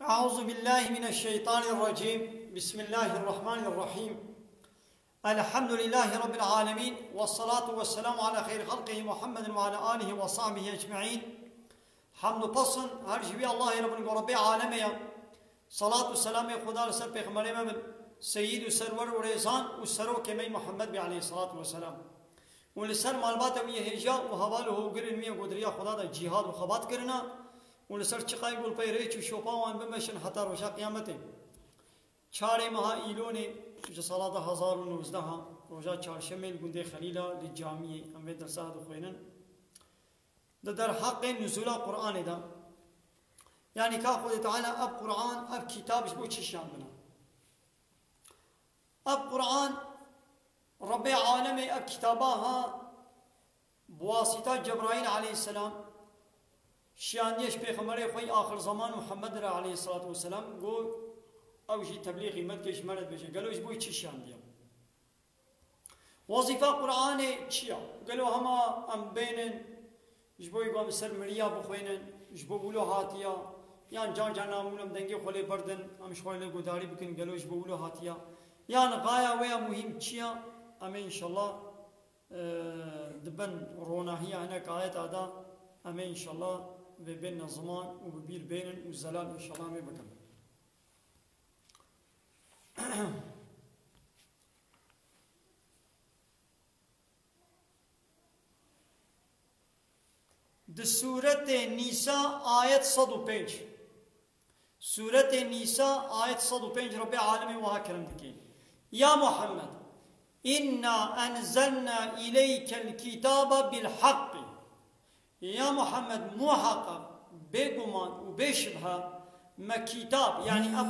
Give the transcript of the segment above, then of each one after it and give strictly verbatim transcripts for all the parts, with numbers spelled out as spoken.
أعوذ بالله من الشيطان الرجيم. بسم الله الرحمن الرحيم. الحمد لله رب العالمين. والصلاة والسلام على خير خلقه محمد وعلى آله وصحبه أجمعين. Hamd û pesn her ji wî Allahê re bin ku Rebbê alemê ye. Salat û selamê Xuda li ser pêxemberê me bin, seyîd û serwer û rêzan û serokê me Muhammed bî aleyhissalatu vesselam. Û li ser malbata wî yê hêja û heval û hogirên wî yê ku di riya Xuda de cîhad û xebat kirine û li ser çiqayê ku li pey rêç û şopa wan bimeşin heta roja qiyametê. Çarê meha Îlonê ji salata hezar û nozdeh, roja çarşemê li gundê Xelîla li camiyê em vê dersa dixwînin. Di derheqê nuzûla Qur'anê de, yanî ka Xwedê Teala ev Qur'an, ev kitab ji bo çi şiyandina? Ev Qur'an, Rebbê alemê ev kitaba ha bi wasîta Cebraîl aleyhisselam şiyandiye ji pêxemberê xwe yê axir zeman Muhammed re aleyhisselatu vesselam, got, ew jî teblîxî me dike, ji me re dibêje, gelo ji bo çi şiyandiye? Wezîfa Qur'anê çi ya? Gelo hema em bênin, ji bo ku em ser miriya bixwînin, ji bo wilo hatiya, yan car car namûn em dengê xwe lê berdin, em ji xwe lê guhdarî bikin, gelo ji bo wilo hatiya? Yan gaya wê ya muhîm çi ya? Em ê înşallah, e, di bin ronahiya hinek ayeta de, em ê înşallah vê bênine ziman û bi bîr bênin û zelal înşallah em ê bikin. Di Sûretê Nîsa ayet sed û pênc. Sûretê Nîsa ayet sed û pênc, Rebbê alemê wiha kirim dike. Ya Muhammed, inna enzelna ileykel kitabe bil haqqi. Ya Muhammed, muhaqqaq, bêguman û bêşibhe me kitab, yanî ev,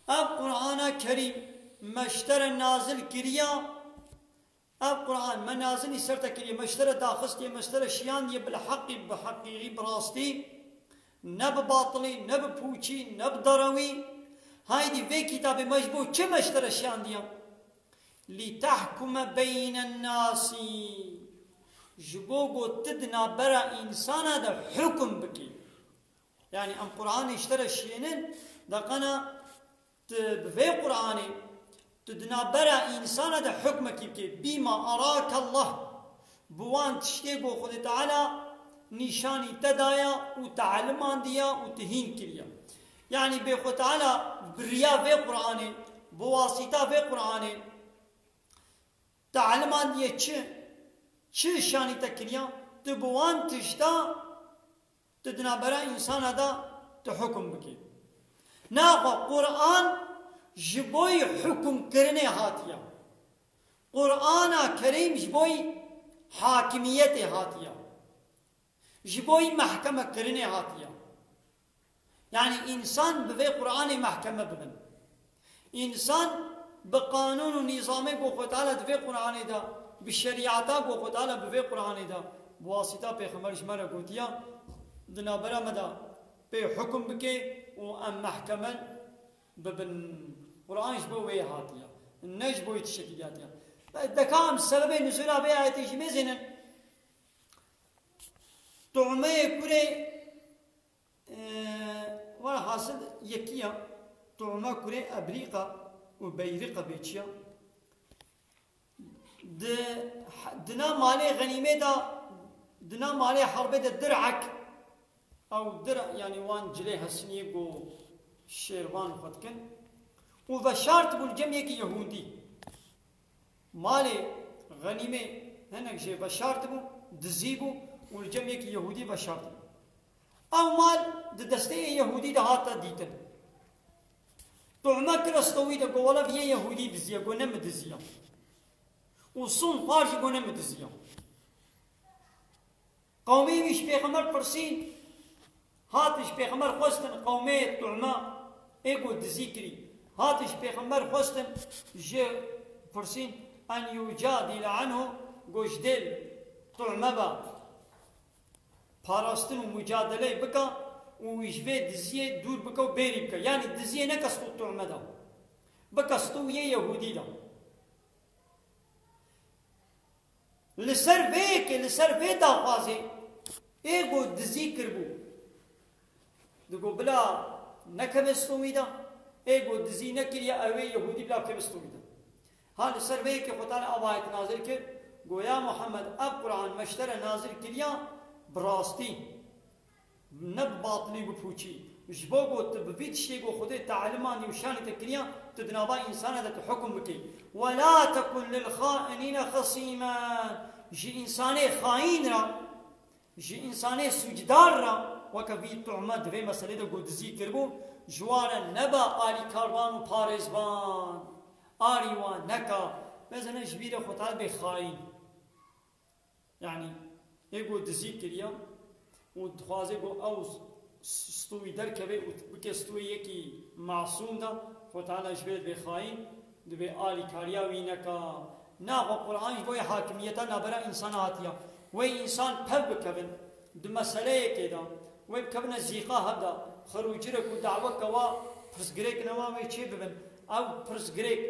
ev Qur'ana Kerîm me ji te re nazil kiriya, ev Qur'an me nazilî ser te kiriye, me ji te re daxistiye, me ji te re şiyandiye bil heqî, bi heqîqî, bi rastî, ne bi batilî, ne bi pûçî, ne bi derewî. Haydî vê kitabê me ji bo çi me ji te re şiyandiye? Lîtehkume beynen nasi. Ji bo ku tu di navbera însana de hukm bikî. Yanî em Qur'anê ji te re şiyênin, deqena tu bi vê Qur'anê tu di navbera însana de hukmekî bikî. Bîma arake Allah. Bi wan tiştê ku Xwedê Teala nîşanî te daya û te elimandiya û te hîn kiriya. Yanî bê Xwedê Teala bi riya vê Qur'anê, bi wasîta vê Qur'anê te elimandiye çi? Çi şanî te kiriya? Tu bi wan tişta tu di navbera însana de tu hukm bikî. Naxwe Qur'an ji boy hukmkirinê hatiye. Qur'ana Kerîm ji boy hakimiyetê hatiye. Ji boy mehkemekirinê hatiye. Yanî însan bi vê Qur'anê mehkeme bibin. Însan bi qanûn û nîzamê ku Xwedê Teala di vê Qur'anê de, bi şerîeta ku Xwedê Teala bi vê Qur'anê de, bi wasîta pêxember ji me re gotiya, di navbera me de pê hukm bike û em mehkeme bibin. Qur'an ji bo wê hatiye, ne ji bo tiştekî dî hatiye. Deka em sebebê nuzûla vê ayetê jî mêzênin. Tu'meyê kurê, e, wela hasil yekî ya. Tu'me kurê Ebrîqa û Beyriqa bê çi ya. Di, di na malê xenîmê de, di na malê herbê de dir'ek, ew dir, yanî wan cilê hesiniyê ku şêrvan xwe dikin. Û veşart bû li cem yekî Yehûdî. Malê xenîmê hinek jê veşart bû, dizî bû û li cem yekî Yehûdî veşart bû. Ew mal di destê yê Yehûdî de hate dîtin. Tu'me kire stowî de got, wele vê yê Yehûdî diziye, got, ne min diziya. Û sûn xwar jî got, ne min diziya. Qewmê wî ji pêxember pirsîn, hatin ji pêxember xwestin, qewmê Tu'me ê ku dizî kirî. Hatin ji pêxember xwestin, ji pirsîn, en yucadile anhu, got, ji dê Tu'me be parastin û mucadeleyê bike û wî ji vê diziyê dûr bike û bêrî bike. Yanî diziyê neke stû Tu'me de. Bike stû yê Yehûdî de. Li ser vê yekê, li ser vê daxwazê ê ku dizî kiribû, Digo bila nekeve stûwî de, ê go dizî nekiriye, ew ê Yehûdî bila keve stûwî de. Ha li ser vê yekê Xwe Teala ev ayet nazil kir, go ya Muhammed, ev Quran me ji te re nazil kiriya bi rastî, ne bi batilî, bi pûçî. Ji bo ku tu bi vî tiştê ku Xwedê te elimandî û şanî te kiriya, tu di nava însana de tu hukum bikî. "Ve la tekun lil xainîne xesîmen." Ji însanê xayîn re, ji însanê sûcdar re, weke vî tuhme di vê meselê de ku dizî kiribû, ji wan re nebe alîkarvan û parêzvan. Arî wan neka. Mezene ji bîrê Xwe Teala bê xayîn. Yanî, ê ku dizî kiriya û dixwaze ku ew s-, stûyî derkeve û bike stûyê yekî masûm de, Xwe Teala ji vê dibê xayîn, dibê alîkariya wî neka. Naxwe Qur'an ji bo yê hakimiyeta navbera însana hatiya. Wê însan pev bikevin di meseleyekê de, wê bikevine zîqa hev de, xirûcirek û daweke wa pirsgirêk newa wê çê bibin. Ew pirsgirêk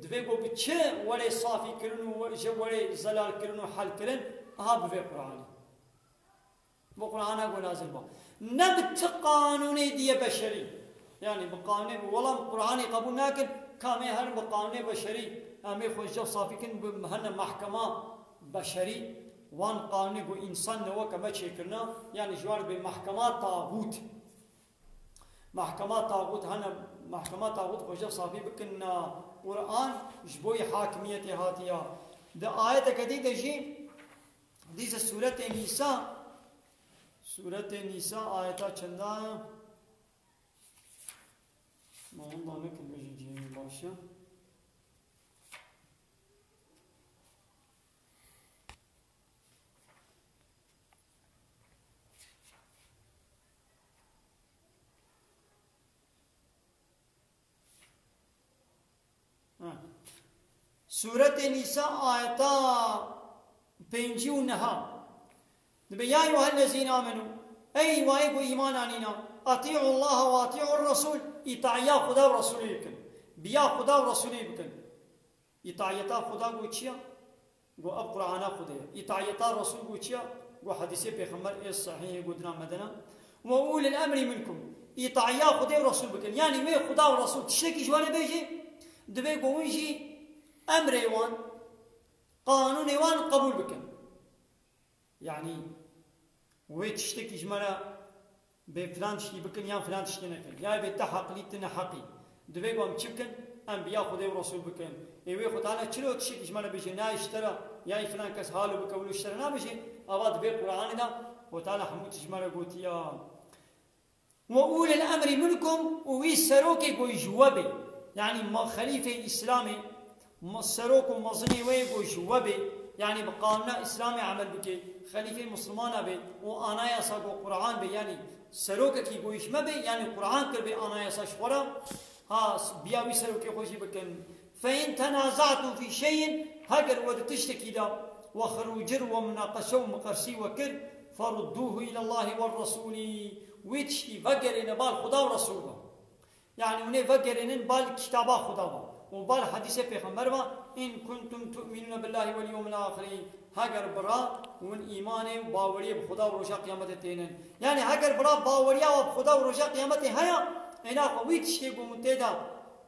divê ku bi çi were safî kirin û we-, ji were zelal kirin û hel kirin, aha bi vê Qur'anê. Bi Qur'ana ku nazil ba. Ne bi ti qanûnê diye beşerî. Yanî bi qanûnê, bi welam Qur'anê qebûl nakin, ka em ê herin bi qanûnê beşerî, em ê xwe ji safî kin, bi hene mehkema beşerî, wan qanûnê ku însan ne weke me çêkirina, yanî ji wan bê mehkema taxût. Mehkema taxût hene, mehkema taxût xwe ji safî bikin na Qur'an ji bo yê hakimiyetê hatiya. Di ayeteke dî de jî, dîse sûretê Nîsa, sûretê Nîsa ayeta çenda ye? Ma hunda nekin, bêjin cihê min baş e. Ha. Sûretê Nîsa ayeta pêncî û neha. Dibe, "Ya eyyuhellezîne amenû", ey wayê ku îman anîna, "atî'ullaha ve atî'ur resûl", îtaiya Xuda û Resûlê bikin. Biya Xuda û Resûlê bikin. Îtaiyeta Xuda got çi ya? Got ev Qur'ana Xwedê ye. Îtaiyeta Resul got çi ya? Got hedîsê Pêxember ê sehîh ê got dina me de ne. "Ve ulil emri minkum." Îtaiya Xwedê û Resul bikin. Yanî wê Xuda û Resul tiştekî ji wan ê bêjî, divê got hûn jî emrê wan, qanûnê wan qebûl bikin. Yanî, wê tiştekî ji me re bê filan tiştî bikin yan filan tiştî nekin. Ya bê te heqlî, tu ne heqî. Divê ku em çi bikin? Em biya Xwedê û Resul bikin. Ê wê Xwe Teala çilo tiştekî ji me re bêje, nayê ji te re, ya filan kes halo bike wilo ji te re nabêje. Ava di vê Qur'anê de Xwe Teala hemû tişt ji me re gotiya. "Ve ulil emri minkum", û wî serokê ku ji we bê. Yanî ma xelîfê Îslamê, ma serok û mezinê wê ku ji we bê. Yanî bi qanûna Îslamê emel bike. Xelîfê Mislimana bê û anayasa ku Qur'an bê. Yanî serokekî ku ji me bê, yanî Qur'an kir bê anayasa ji xwe re. Ha, s-, biya wî serokê xwe jî bikin. "Fe in tenaza'tum fî şey'in", heger we di tiştekî de we xirûcir, we munaqeşe û miqersî we kir, "ferudduhu ilallahi ve resûlî", wê tiştî vegerêne bal Xuda û Resûl ve. Yanî hûn ê vegerênin bal kitaba Xuda ve û bal hedîsê Pêxember ve, "in kuntum tu'minûne billahi vel yewmil axirî", heger bira hûn îmanê û baweriyê bi Xuda û roja qiyametê tênin. Yanî heger bira baweriya we bi Xuda û roja qiyametê heye, ê naxwe wî tiştê ku hûn tê de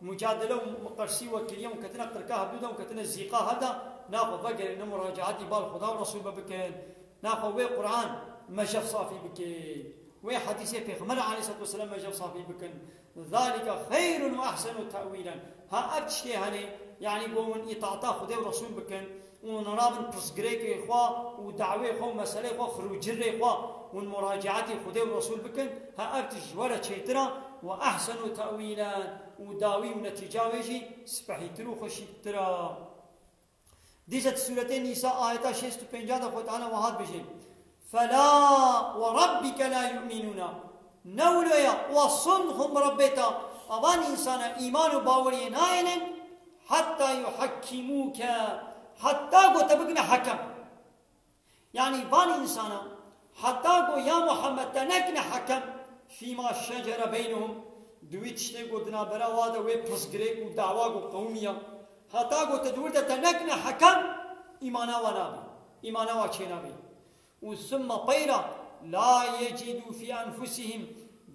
mucadele û miqersî we kiriye û ketine qirka hevdû de û ketine zîqa hev de, naxwe vegerêne muracaetî bal Xuda û Resûl ve bikin. Naxwe wê Qur'an me jev safî bike. Wê hedîsê Pêxember aleyhisselatu vesselam me jev safî bikin. "Zalike xeyrun ve ehsenu te'wîlen." Ha ev tiştê hene, yanî ku hûn îtaata Xwedê û Resûl bikin û hûn rabin pirsgirêkê xwe û dawê xwe û meselê xwe, xirûcirrê xwe, hûn muracaetê Xwedê û Resûl bikin, ha ev tişt ji we re çêtir e, "ve ehsenu te'wîlen", û dawî û netîca wê jî spehîtir û xweşîktir e. Dîse di sûretê Nîsa ayeta şêst û pênc de Xwe Teala wiha dibêje, "Fela ve rabbike la yu'minûne." Ne wilo ye, we sond xwe bi Rebbê te, evan însana îman û baweriyê nayênin, "hetta yuhakkimûke", hetta ku te bikine hekem. Yanî van însana, heta ku ya Muhammed te nekine hekem, "fîma şecere beynehum", di wî tiştê ku di navbera wa de wê pirsgirêk û dawa ku qewimiya, heta ku te di wir de te nekine hekem, îmana wa nabe, îmana wa çênabe. Û summe peyra, "la yecidû fî enfusihim",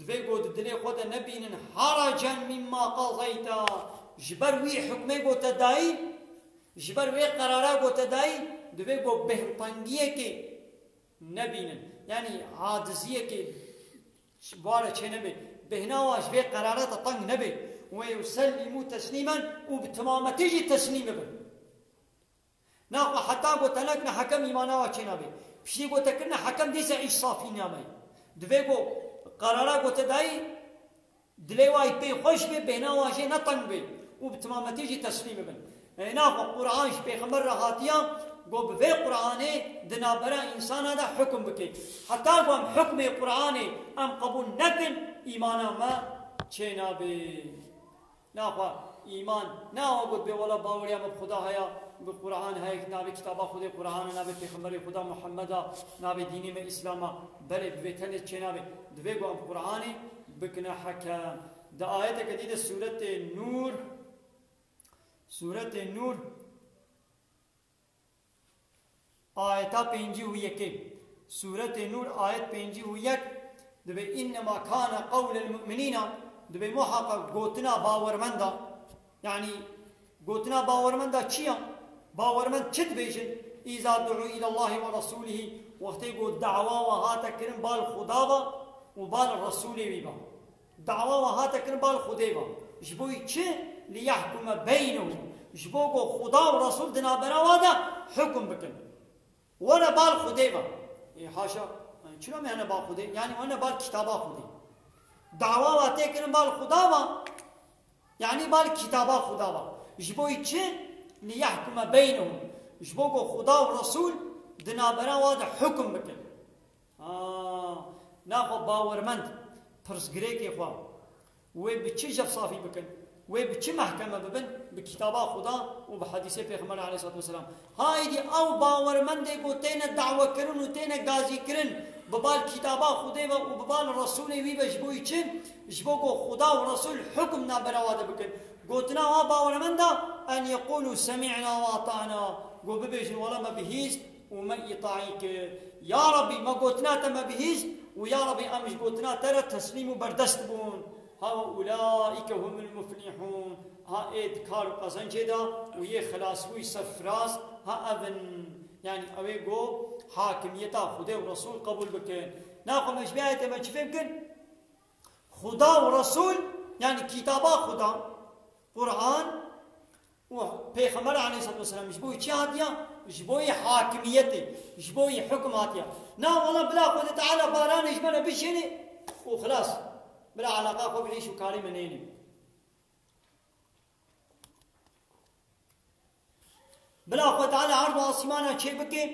Divê ku di dilê xwe de nebînin haracen mîmma qezeyte. Ji ber wî hukmê ku te dayî, ji ber wê qerara ku te dayî, divê ku bêhntengiyekê nebînin. Yanî aciziyekê ji ware çê nebe. Bêhna wan ji vê qerara te teng nebe. Ve yusellimu teslîmen û bi timametî jî teslîm bibin. Naxwe heta ku te nekirine hekem îmana we çênabe. Piştî ku te kirine hekem dîsa îş safî nabe. Divê ku qerara ku te dayî dilê wa yî pê xweş be, bêhna wa jê ne teng be û bi timametî jî teslîm bibin. E, naxwe Qur'an ji Pêxember re hatiya, ku bi vê Qur'anê di navbera însana de hukm bike. Heta ku em hukmê Qur'anê em qebûl nekin, îmana me çênabe. Naxwe îman ne awa got bê wela baweriya me bi Xuda heye, bi Qur'an heye, navê kitaba Xwedê Qur'an e, navê Pêxemberê Xuda Muhammed e, navê dînê me Îslam e. Belê, bi vê tenê çênabe. Divê ku em Qur'anê bikine hekem. Di ayeteke dî de sûretê Nûr, sûretê Nûr, ayeta pêncî û yekê. Sûretê Nûr, ayet pêncî û yek, dibê, "Înnema kane qewlel mu'minîna", dibê muhaqqeq gotina bawermenda. Yanî gotina bawermenda çi ya? Bawermend çi dibêjin? "Îza du'û îlallahî ve resûlihî", wextê ku dawa wan hate kirin bal Xuda ve û bal Resûlê wî ve. Dawa wan hate kirin bal Xwedê ve. Ji bo çi? "Liyehkume beynehum." Ji bo ku Xuda û Resûl di navbera wan de hukm bikin. Were bal Xwedê ve. Ê, haşa. Yanî çira me hene bal Xwedê? Yanî were bal kitaba Xwedê. Dawa wan tê kirin bal Xuda ve. Yanî bal kitaba Xuda ve. Ji bo çi? "Liyehkume beynehum." Ji bo ku Xuda û Resûl di navbera wan de hukm bikin. Ha, naxwe bawermend pirsgirêkê xwe, wê bi çi jev safî bikin? Wê bi çi mehkeme bibin? Bi kitaba Xuda û bi hedîsê Pêxember aleyhissalatu vesselam. Ha, êdî ew bawermendê ku têne dawekirin û têne gazîkirin bi bal kitaba Xwedê ve û bi bal Resûlê wî ve ji bo çi? Ji bo ku Xuda û Resûl hukm navbera wan de bikin. Gotina wa bawermenda, "En yeqûlû semî'na ve ata'na." Ku bibêjin, "Wela me bihîst û me îtaî kir." Ya Rabbî, me gotina te me bihîst û ya Rabbî, em ji gotina te re teslîm û berdest bûn. Ha we ulaîke humul muflihûn. Ha ê di kar û qezencê de û yê xilasbûyî serfiraz, ha ev in. Yanî ew ê ku hakimiyeta Xwedê û Resûl qebûl bikin. Naxwe me ji vê ayetê me çi fêm kir? Xuda û Resûl, yanî kitaba Xuda, Quran û Pêxember aleyhissalatu vesselam ji bo çi hatiye? Ji bo yê hakimiyetê, ji bo yê hukm hatiye. Na wela bila Xwedê Teala baranê ji me re bişêne û xilas. Bila eleqa xwe bi îş û karê me neyne. Bila Xwe Teala erd û asîmana çê bike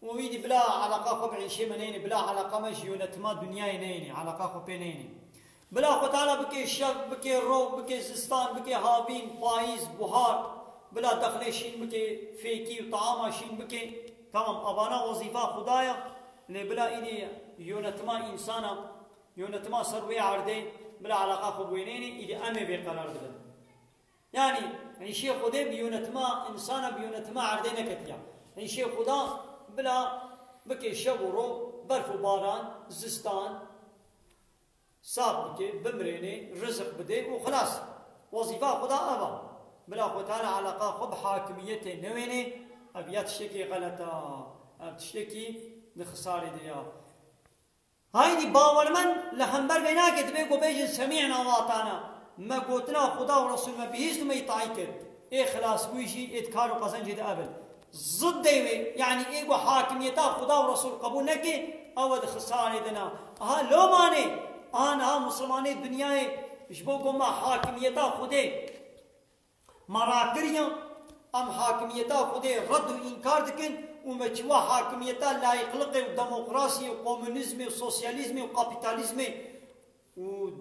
û îdî bila eleqa xwe bi îşê me neyne, bila eleqa me ji yönetima dinyayê neyne, eleqa xwe pê neyne. Bila Xwe Teala bike şev, bike roj, bike zistan, bike havîn, payîz, buhar, bila dexlê şîn bike, fêkî û taama şîn bike. Tamam, avana wezîfa Xuda ya, lê bila îdî yönetima însana, yönetima ser wê erdê, bila eleqa xwe bi wê neyne, îdî em ê vê qerar bidin. Yanî, îşê Xwedê bi yönetima însana, bi yönetima erdê neketiya. Îşê Xweda bila bike şev û roj, berf û baran, zistan, sab bike, bimirêne, rizik bide û xilas. Wezîfa Xweda ev a. Bila Xwe Teala eleqa xwe bi hakimiyetê newêne, ev ya tiştekî xelet a. Ev tiştekî di xisarê de ya. Haydî bawermend li hember vê nake, divê ku bêjin semî'na ve ata'na. Me gotina Xuda û Resûl me bihîst û me îtaî kir. Ê xilasbûyî jî ê di kar û qezencê de ev in. Ziddê wê, yanî ê ku hakimiyeta Xuda û Resûl qebûl neke, ew e di xisarê de ne. Aha lomanê, aha niha misilmanê dinyayê ji bo ku me hakimiyeta Xwedê me rakiriye, em hakimiyeta Xwedê red û înkar dikin û me çi wa hakimiyeta layîqliqê û demokrasiyê û komunîzmê û sosyalîzmê û kapîtalîzmê û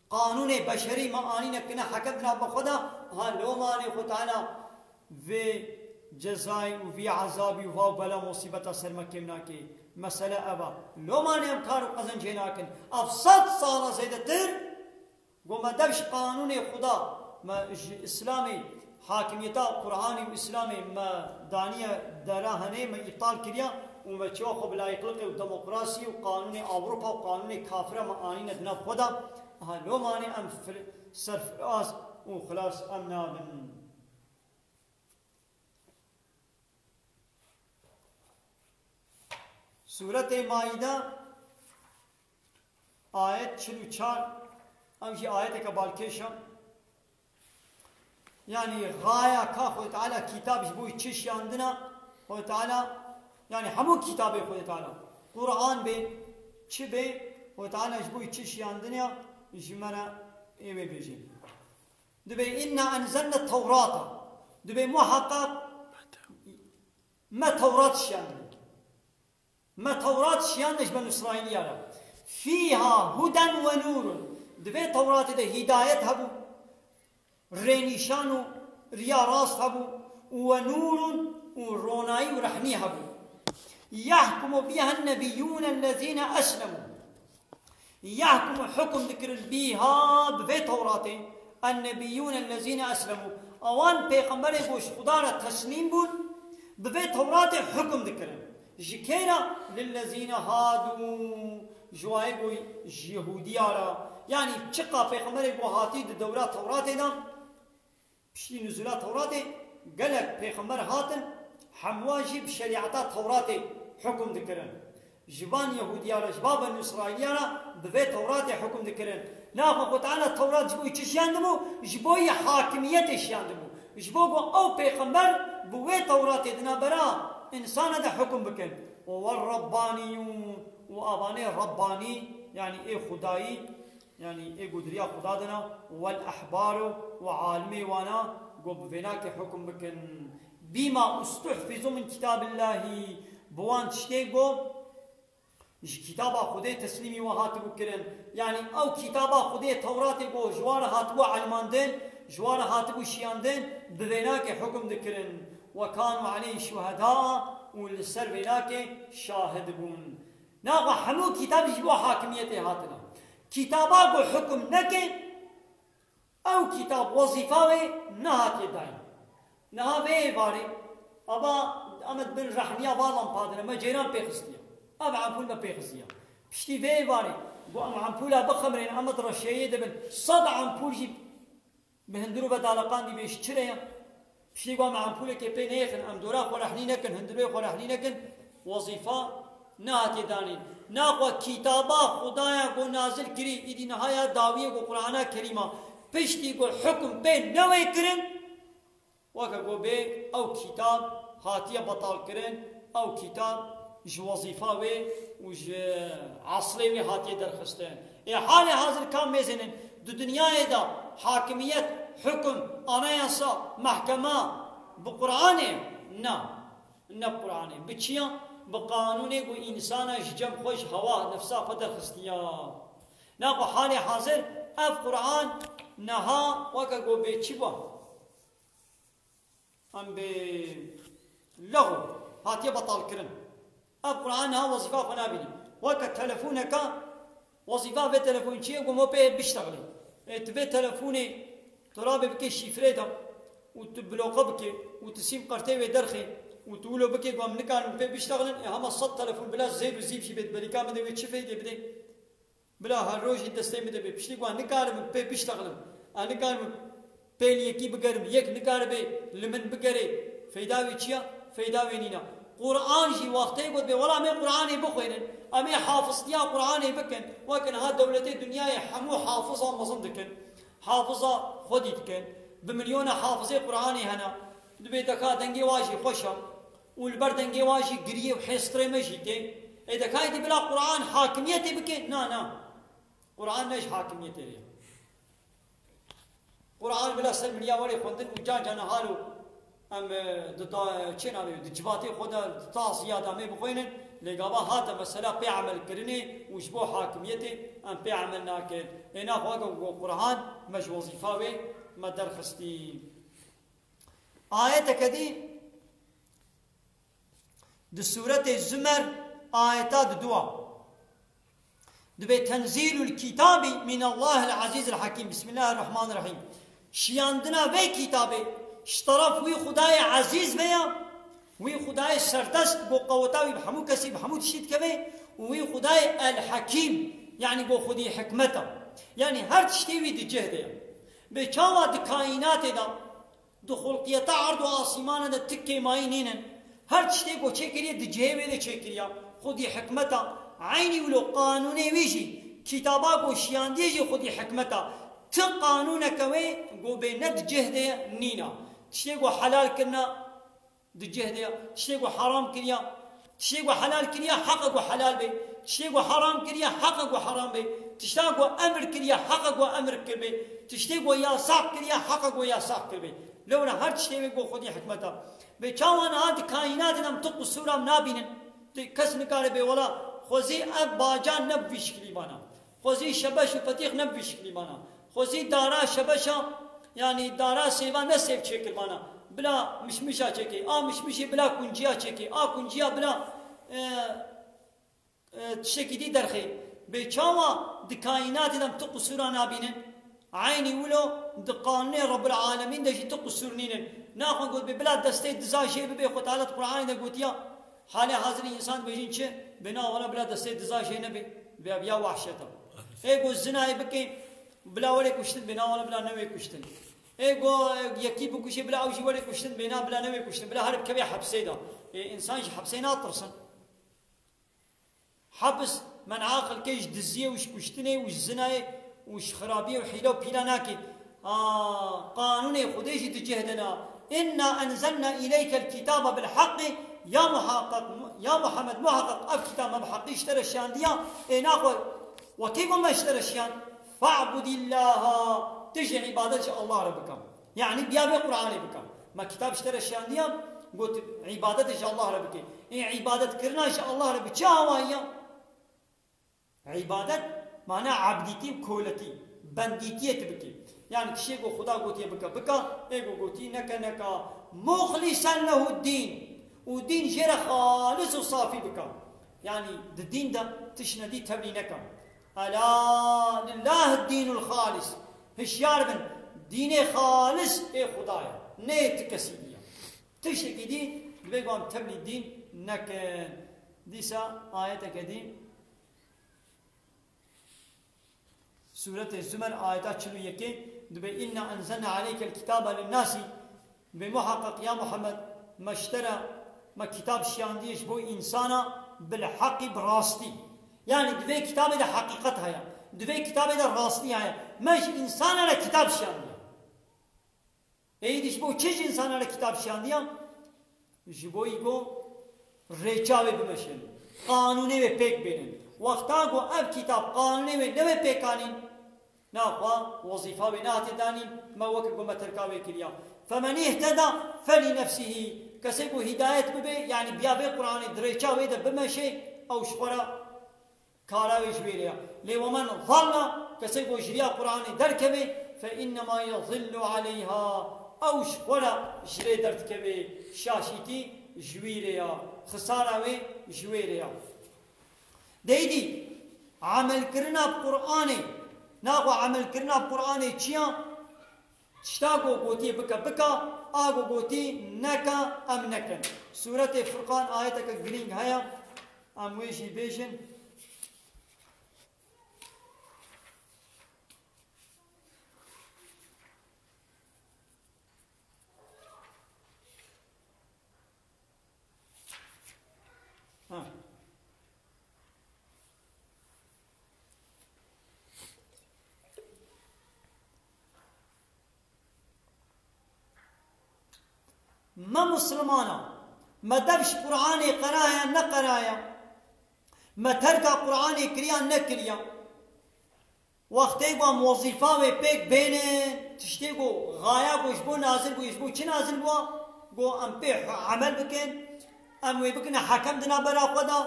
qanûnê beşerî me anîne kine heke di nava xwe de, ha lomanê Xwe Teala vê cezayê û vî ezabî û va û bela musîbeta ser me kêm nake. Mesele ev e. Lomanê em kar û qezencê nakin. Ev sed sala zêdetir Go me dev ji qanûnê Xuda, me ji Îslamê, hakimiyeta Qur'anê û Îslamê me daniye dera henê, me îptal kiriya, û me çawa xwe bi layîqlikê û demokrasî û qanûnê Ewropa û qanûnê kafira me anîne di nav xwe de, aha, lomanê em fir-, serfiraz û xilas em nabin. Sûretê Maîde, ayet çil û çar, ew jî ayeteke balkêş e. Yanî, xaya ka Xwedê Teala kitab ji bo wî çi şiyandina, Xwedê Teala, yanî hemû kitabê Xwedê Teala, Quran bê, çi bê, Xwedê Teala ji bo wî çi şiyandina, ji me re ê wê bêjin. Dibê, "Inna enzelne Tewrata." Dibê, muhaqqaq me Tewrat şiyandin. Me Tewrat şiyandin ji Benu Îsraîliya re. Fîha huden ve nûrun. Di vê Tewratê de hîdayet hebû, rênîşan û riya rast hebû, û ve nûrun, û ronayî û rehnî hebû. Yahkumu biha nebiyyûne lezîne eslemû. Yahkumu, hukum dikirin, biha, bi vê Tewratê, ennebiyyûne lezîne eslemû. Ewan pêxemberê ku ji Xuda re teslîm bûn, bi vê Tewratê hukum dikirin. Ji kê re? Lillezîne hadû, ji wayê ku ji Yehûdiya re. Yanî çiqa pêxemberê ku hatî di dewra Tewratê de, piştî nuzula Tewratê gelek pêxember hatin, hemû jî bi şerîeta Tewratê hukum dikirin. Ji van Yehûdiya re, ji van Benû Îsraîliya re bi vê Tewratê hukum dikirin. Naxwe Xwe Teala Tewrat ji bo çi şiyandibû? Ji bo yê hakimiyetê şiyandibû. Ji bo ku ew pêxember bi wê Tewratê di navbera însana de hukum bikin. Û wer Rabbaniyûn, û avanê Rabbanî, yanî ê Xwedayî, yanî ê ku di riya Xuda de ne, wel ehbaru, û alimê wana, ku bi vênakê hukum bikin. Bîma ustuhfizu min kitabillahî, bi wan tiştê ku ji kitaba Xwedê teslîmî we hatibû kirin. Yanî ew kitaba Xwedê Tewratê ku ji wan re hatibû elmandin, ji wan re hatibû şiyandin, bi vênakê hukum dikirin. Ve kanu aleyhî şuheda, û li ser vênakê şahid bûn. Naxwe hemû kitab ji bo hakimiyetê hatine. Kitaba ku hukum neke, ew kitab wezîfa wê nehatiye dayîn. Niha vê êvarê, ava em ê di bin rehniya va lampa de ne, me ceyran pê xistiye. Ev empûl me pê xistiye. Piştî vê êvarê, ku em empûla bixemrên, em ê di reşeyê de bin. Sed empûl jî bi hundirû ve daleqandî bê, ji çi re ye? Piştî ku em empûlekê pê neyêxin, em dora xwe rehnî nekin, hundirê xwe rehnî nekin, wezîfa nehatiye danîn. Naxwe kitaba Xwedaya ku nazil kirî, îdî niha ya dawiyê ku Qur'ana Kerîma, piştî ku hukum pê newê kirin, weke ku bê ew kitab hatiye betal kirin, ew kitab ji wezîfa wê û ji eslê wê hatiye derxistin. Ê halê hazir ka mêzênin di dinyayê de hakimiyet, hukum, anayasa, mehkema bi Qur'anê? Na. Ne bi Qur'anê. Bi çi ya? Bi qanûnê ku însana ji cem xwe, ji hewa nefsa xwe derxistiya. Naxwe halê hazir ev Qur'an niha weke ku bê çi bû? Em bê lexw hatiye betal kirin. Ev Qur'an niha wezîfa xwe nabîne. Weke telefoneka, wezîfa vê telefonê çi ye? Ku me pê biştexilê. Ê, tu vê telefonê tu rabê bikê şîfrê de û tu bloke bikê û tu sîm qertê wê derxê û tu wilo bikê ku em nikarin pê biştexilin, ê hema sed telefon bila zêr û zîv jî bê, di berîka min de wê çi feydê bidê? Bila her rojî destê min de bê. Piştî ku ez nikarim pê biştexilim. Ez nikarim pê li yekî bigerim. Yek nikaribe li min bigere. Feyda wê çi ya? Feyda wê nîne. Quran jî wextê got bê, wela em ê Quranê bixwînin. Em ê hafiztiya Quranê bikin. Weke niha dewletê dinyayê hemû hafiza mezin dikin. Hafiza xwedî dikin. Bi milyona hafizê Quranê hene. Dibê deka dengê wa jî xweş e. Û li ber dengê wan jî giriyê û hêstirê me jî tê. Ê, de ka êdî bila Quran hakimiyetê bike? Na, na. Quran ne ji hakimiyetê re ye. Quran bila ser miriya were xwendin û can can halo em, e, di da-, çê navê, di civatê xwe de, di taziya de em ê bixwînin, lê gava hate mesela pê emel kirinê û ji bo hakimiyetê em pê emel nakin. Ê, naxwe ku Quran me ji wezîfa wê me derxistî. Ayeteke dî Di Sûretê Zumer ayeta di dua. Dibê tenzîlul kitabî minallahil azîzil hakîm. Bismillahirrahmanirrahîm. Şiyandina vê kitabê ji teref wî Xudayê ezîz ve ya, Wî Xwedayê serdest go qeweta wî bi hemû kesî, bi hemû tiştî dikeve û wî Xwedayê El-Hekîm, yanî go Xwedî hikmet e. Yanî her tiştê wî di cih de ye. Bê çawa di kaînatê de, di xulqiyeta erd û asîmana de ti kêmayî nînin? Her tiştê go çêkiriye di cihê wê de çêkiriye. Xwedî hikmet e. Eynî wilo qanûnê wî jî, kitaba go şiyandiye jî Xwedî hikmet e. Ti qanûneke wê go bê ne di cih de ye nîne. Tiştê go helal kirine, di cih de ye. Tiştê ku heram kiriye, tiştê ku helal kiriye, heqe ku helal be. Tiştê ku heram kiriye, heqe ku heram be. Tişta ku emir kiriye, heqe ku emir kirbe. Tiştê ku yasak kiriye, heqe ku yasak kirbe. Lewra her tiştê wê ku Xwedî hikmet e. Bê çawa niha di kaînatê de em tu qusûra em nabînin. Tu kes nikare bê wela, xwezî ev bacan ne bi vî şiklî bana. Xwezî şebeş û petîx ne bi vî şiklî bana. Xwezî dara şebeşa, yanî dara sêva ne sêv çêkir bana. Bila mişmişa çêkê. A mişmişê bila kunciya çêkê. A kunciya bila, e, e, tiştekî dî derxê. Bê çawa di kaînatê de em tu qusûra nabînin? Eynî wilo di qanûnê Rebbul Alemîn de jî tu qusûr nînin. Naxwe got bê bila destê diza jê bibe, Xwe Teala di Qur'anê de gotiya. Halê hazirî însan dibêjin çi? Bê na wela bila destê diza jê nebe. Bê ev ya wahşet e. Ê go zinayê bike, bila were kuştin, bê na wela bila newê kuştin. Ê go yekî bikuşê, bila ew jî were kuştin, bê na bila newê kuştin. Bila herê bikeve hepsê de. Ê însan ji hepsê natirsin. Hepis men'a xelkê ji diziyê û ji kuştinê û ji zinayê û ji xirabiyê û hîle û pîla nake. A, qanûnê Xwedê jî di cih de ne. Inna enzelna ileykel kitabe bil haqqi, ya muhaqqaq, ya Muhammed, muhaqqaq ev kitab me bi heqî ji te re şiyandiya, ê naxwe wekî ku me ji te re şiyand, fa'budillaha, tu jî îbadet ji Allah re bike. Yanî biya vê Qur'anê bike. Me kitab ji te re şiyandiya, got îbadetê ji Allah re bike. Ê îbadetkirina ji Allah re bi çi awayî ya? Îbadet mana ebdîtî û koletî, bendîtiyê tu bikî. Yanî tiştê ku Xuda gotiye bike, bike, ê ku gotî neke, neke. Muxlîsen lehu dîn. Û dîn jê re xalis û safî bike. Yanî di dîn de tişt nedî tevlî neke. Ela lillahi dînul xalis. Hişyar bin, dînê xalis ê Xuda ye, ne yê ti kesî dî ye. Tiştekî dî divê ku em tevlî dîn nekin. Dîsa ayeteke dî. Sûretê Zumer ayeta çil û yekê dibê, "Inna enzelna aleykel kitabe linnasî." Dibê muhaqqeq ya Muhammed, me ji te re, me kitab şiyandiye ji bo însana bil heqî, bi rastî. Yanî di vê kitabê de heqîqet heye. Di vê kitabê de rastî heye. Me ji însana re kitab şiyandiye. Êdî ji bo çi ji însana re kitab şiyandiya? Ji bo î ku rêça wê bimeşin, qanûnê wê pêk bênin. Wexta ku ev kitab qanûnê wê newê pêkanîn, naxwe wezîfa wê nehatê danîn, me weke ku me terka wê kiriya. Femen îhteda felî nefsihî. Kesê ku hîdayet bibe, yanî biya vê Qur'anê di rêça wê de bimeşe, ew ji xwe re kara wê ji wê re ya. Lê wemen zalla, kesê ku ji riya Qur'anê derkeve, fe innema yezillu aleyha, ew ji xwe re ji rê derdikeve, şaşîtî ji wî re ya, xisara wê ji wê re ya. Deydî, emelkirina bi Qur'anê, naxwe emelkirina bi Qur'anê çi ya? Tişta ku gotiye bike, bike, a ku gotî neke, em nekin. Sûretê Furqan ayeteke girîng heye, em wê jî bêjin. Ha. Me Muslimana, me dev ji Qur'anê qeraye, neqeraye, me terka Qur'anê kiriya, nekiriya. Wextê ku em wezîfa wê pêk bêne, tiştê ku xaya ku ji bo nazil bû, ji bo çi nazil bû, ku em pê emel bikin, em wê bikine hekem di navbera xwe de,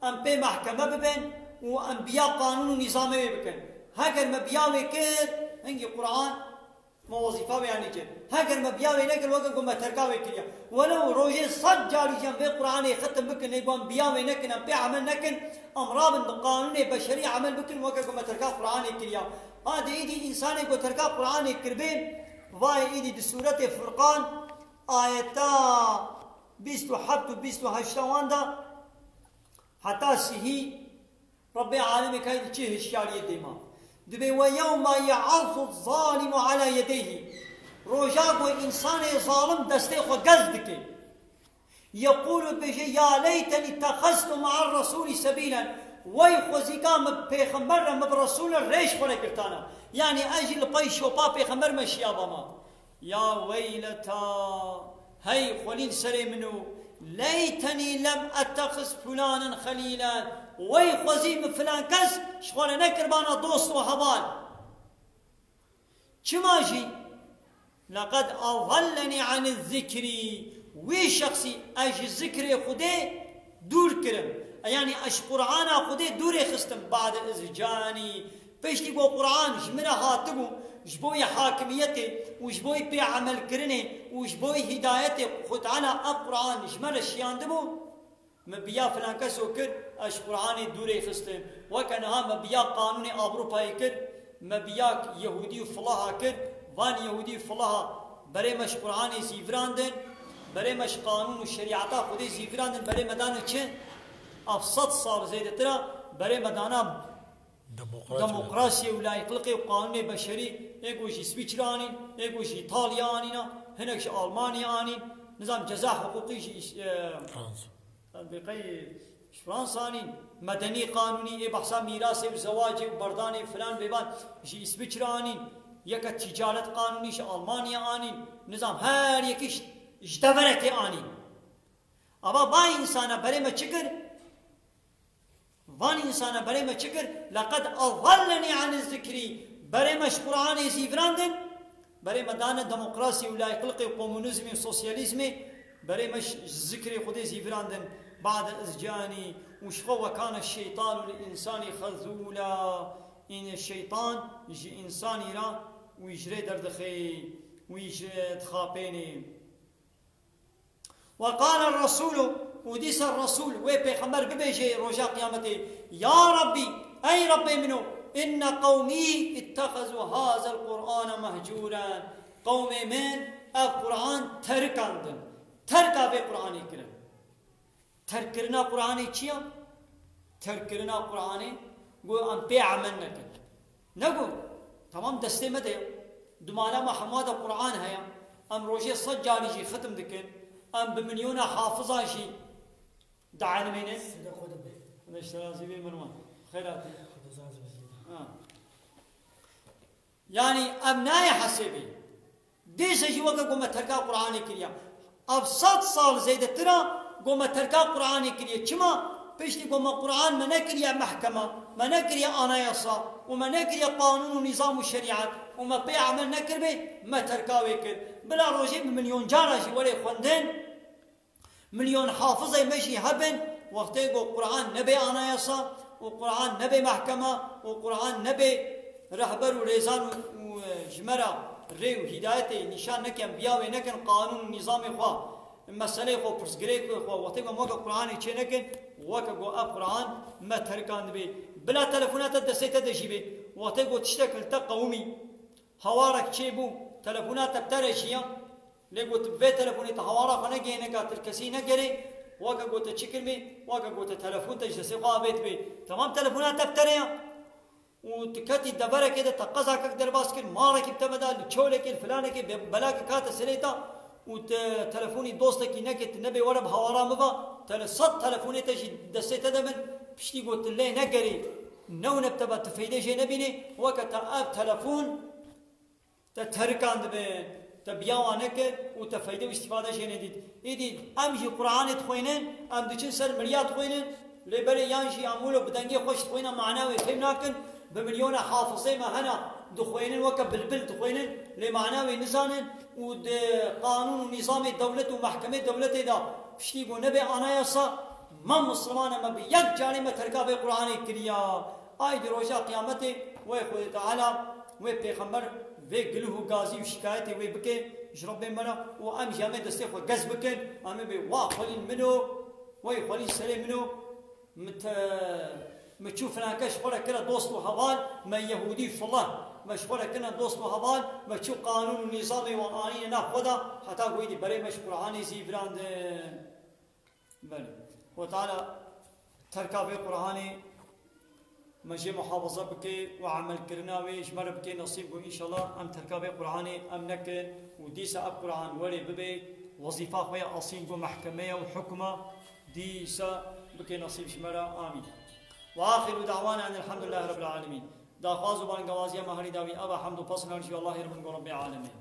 em pê mehkeme bibin û em biya qanûn û nîzamê wê bikin. Heger me biya wê kir, hingî Qur'an me wezîfa wê anî kir. Heger me biya wê nekir, weke ku me terka wê kiriya. Welew rojê sed carî jî em vê Qur'anê xitim bikin, lê ku em biya wê nekin, em pê emel nekin, em rabin bi qanûnê beşerî emel bikin, weke ku me terka Qur'anê kiriya. Ha de êdî însanê ku terka Qur'anê kiribê, vayê êdî di sûretê Furqan, ayeta bîst û heft û bîst û heşta wan de heta sihî Rebbê alemê kayî çi hişyariyê dê ma. Dibê: "Ve yewma ye'azzu zalimu ala yedeyhi." Roja ku însanê zalim destê xwe gez dike. Yeqûlu, dibêje: "Ya leyteni ittexeztu ma'ar resûlî sebîlen." Wey xwezîka min pêxember re, min bi resûl re rêş xwe re girtana. Yanî ez jî li pey şopa pêxember me şiyabama. Ya weyleta, hey xwelîn serê min û leytenî lem ettexiz fulanen xelîlen. Wey xwezî min filan kes ji xwe re nekirbana dost û heval. Çima jî? Leqed adallenî anî zikrî. Wî şexsî ez ji zikrê Xwedê dûr kirim. Yanî ez ji Qur'ana Xwedê dûrê xistim. Ba'de iz canî. Piştî ku Qur'an ji min re hatibû, ji bo yê hakimiyetê û ji bo yê pê emelkirinê û ji bo yê hîdayetê, Xwe Teala ev Qur'an ji me re şiyandibû, me biya filan keso kir, ez ji Qur'anê dûrê xistim. Weke niha me biya qanûnê Avrupayê kir, me biya Yehûdî û filaha kir, van Yehûdî û filaha berê me ji Qur'anê zîvirandin, berê me ji qanûn û şerîeta Xwedê zîvirandin, berê me dane çi? Ev sed sal zêdetir a berê me dana Demokrasya. Demokrasiyê û layîqliqê û qanûnê beşerî, ê ku ji Îsviçre anîn, ê ku ji Îtalya anîna, hinek ji Almanya anîn, nizam ceza hiqûqî ji Îs-, e, Fransa. Qey ji Fransa anîn, medenî qanûnî, ê behsa mîrasê û zewacê û berdanê filan bêban ji Îsviçre anîn, yeke tîcaret qanûnî ji Almanya anîn, nizam her yekî ji, ji deverekê anîn. Ava va însana berê me çi kir? Van însana berê me çi kir? Leqed adallenî anî zikrî. Berê me ji Qur'anê zîvirandin. Berê me dane demokrasî û layîqliqê û komunîzmê û sosyalîzmê. Berê me ji zikrê Xwedê zîvirandin. Ba'de iz canî û ji xwe wekane şeytanu li insanî xezûla. Înê şeytan ji însanî re wî ji rê derdixê, wî ji dixapênê. Ve qale Resûlû, û dîsa Resûl, wê pêxember bibêje roja qiyametê: "Ya Rabbî, ey Rabbê min o, inne qewmî ittexezû hazel Qur'ane mehcûren." Qewmê min ev Qur'an terikandin. Terka vê Qur'anê kirin. Terkkirina Qur'anê çi ya? Terkkirina Qur'anê, got em pê emel nekin. Negot, tamam destê me de ye. Di mala me hemûa de Qur'an heye. Em rojê sed carî jî xitm dikin. Em bi milyona hafiza jî dielmênin. Sede xwe dibe. Xwedê ji te razî be, Mirwan. Xêr hatî. Xwedê razî be. Ha. Yanî ev nayê hesêbê. Dîse jî weke ku me terka Qur'anê kiriya. Ev sed sal zêdetir a ku me terka Qur'anê kiriye. Çima? Piştî ku me Qur'an me nekiriye mehkema, me nekiriye anayasa û me nekiriye qanûn û nîzam û şerîet û me pê emel nekiribê, me terka wê kir. Bila rojê bi milyon cara jî were xwendin, milyon hafizê me jî hebin, wextê ku Qur'an nebê anayasa û Qur'an nebê mehkema û Qur'an nebê rehber û rêzan û, û, e, ji me re rê û hîdayetê nîşan nekin, biya wê nekin, qanûn û nîzamê xwe, meseleyê xwe, pirsgirêkê xwe, wextê ku em weke Qur'anê çê nekin, weke ku ev Qur'an me terikandibê. Bila telefona te destê te de jî bê, wextê ku tiştek li te qewimî, hawarek çêbû, telefona te bi te re jiya, lê got, bi vê telefonê te hawara xwe negihê, neka tu li kesî negerê, weke got te çi kirmî, weke got te telefon te ji destê xwe avêtibê. Temam telefona te bi te re ya. Û tu ketî deverekê de te qezakek derbas kir, malekî bi te ve da, li çolekê, li filanekê, be-, belakek hate serê te û te telefonî dostekî nekê, tu nebê were bi hawara min va, tele-, sed telefonê te jî destê te de bin, piştî got tu lê negerê, newne bi te ve, tu feydê jê nebînê, weke te ev telefon te terikandibin, te biya wan nekir û te feyde û îstîfade jê nedît. Îdî em jî Qur'anê dixwînin, em diçin ser miriya dixwînin, lê belê yan jî em wilo bi dengê xweş dixwîne, mana wê fêm nakin, bi milyona hafizê me hene, dixwînin, weke bilbil dixwînin, lê mana wê nizanin û di qanûn û nîzamê dewlet û mehkemê dewletê de piştî ku nebe anayasa, me Misliman e, me bi yek carê me terka vê Qur'anê kiriya. Ay di roja qiyametê, wê Xwedê Teala, wê pêxember vê gilih û gazî û şikayetê wê bike ji Rebbê me re û em jî em ê destê xwe gez bikin, em ê bê wa xwelîn min o, wey xwelîn serê min o, min te, min çû filan kes ji xwe re kire dost û heval, me Yehûdî filan, me ji xwe re kirine dost û heval, me çû qanûn û nîzamê wan anîne nav xwe de, heta ku êdî berê me ji Qur'anê zîvirandin. Belê. Xwe Teala terka vê Qur'anê me jê muhafaza bike û emelkirina wê ji me re bike nesîb ku înşallah em terka vê Qur'anê em nekin û dîsa ev Qur'an were bibe wezîfa xwe ya asîl ku mehkemeye û hukma dîsa bike nesîb ji me re. Amîn. Ve axiru da'wana enelhamdülillahi rabbil alemin. Daxwaz û bangewaziya me herî dawî eva hemd û pesna ji Allahê re bin ku Rabbê alemê.